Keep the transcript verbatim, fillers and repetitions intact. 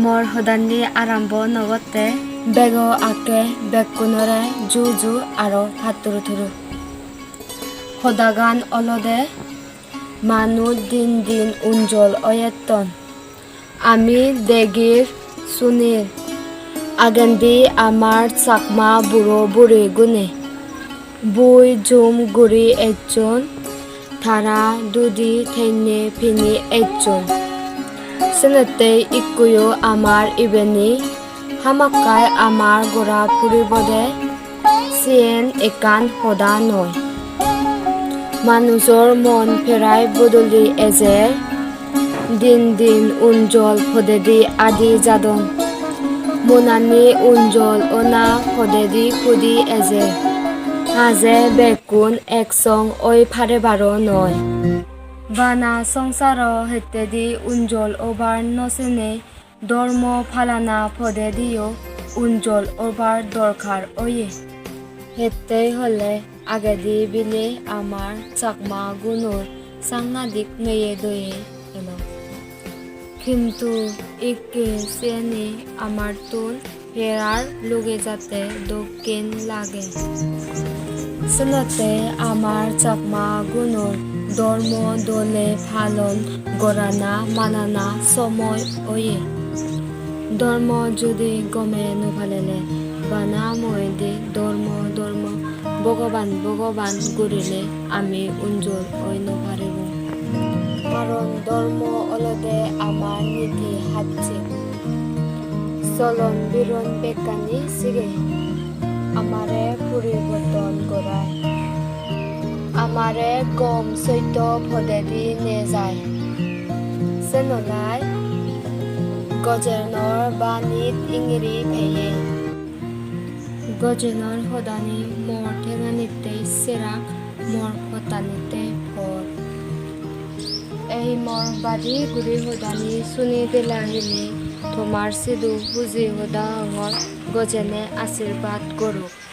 Mor hodani arambo nogotte. Bego akke bekkunore ju ju aro patturu turu. Hodagan olode manuj din din unjol oyetton. Ami degir sunir. Agendi amar Chakma buro buri gune bui jum guri ecchon, tara dudi tenne pini ecchon. Senottei ikkuyo amar ibeni hamakkai amar gora puribode, siyen ekkan hoda noi. Manujor mon perai bodoli ejer, din din unjol podedi adi jadon. Monani unjol ona podedi pudi ejer. Haje bekkun ek song oi parebaro noi. Bana songsaro hittedi unjol obar no senei dhormo palana podediyo unjol obar dorkar oye. Hittei hole agedi bile amar Chakma gunor sangadik meye doye elo. Kintu ikke siyeni amartun perar luge jate dokken lage. Senotte amar Chakma gunor dhormo dole palon gorana manana somoy oye. Dhormo judi gome no palele, bana moide dhormo dhormo, Bhogoban Bhogoban gurile ami unjol oi no paribong. Karon dhormo olode amar niti hacche. Solon biron bekkani sige. Amare puriborton gorai. Amare gom soitto podedi nejai. Senolai Gojenor banit ingiri peye. Gojenor hodani mor thenganittei serak, mor pottanittei por. Ei mor badi guri hodani suni dela hini tomar sidu huji hoda ongor, Gojene ashirbad gorok.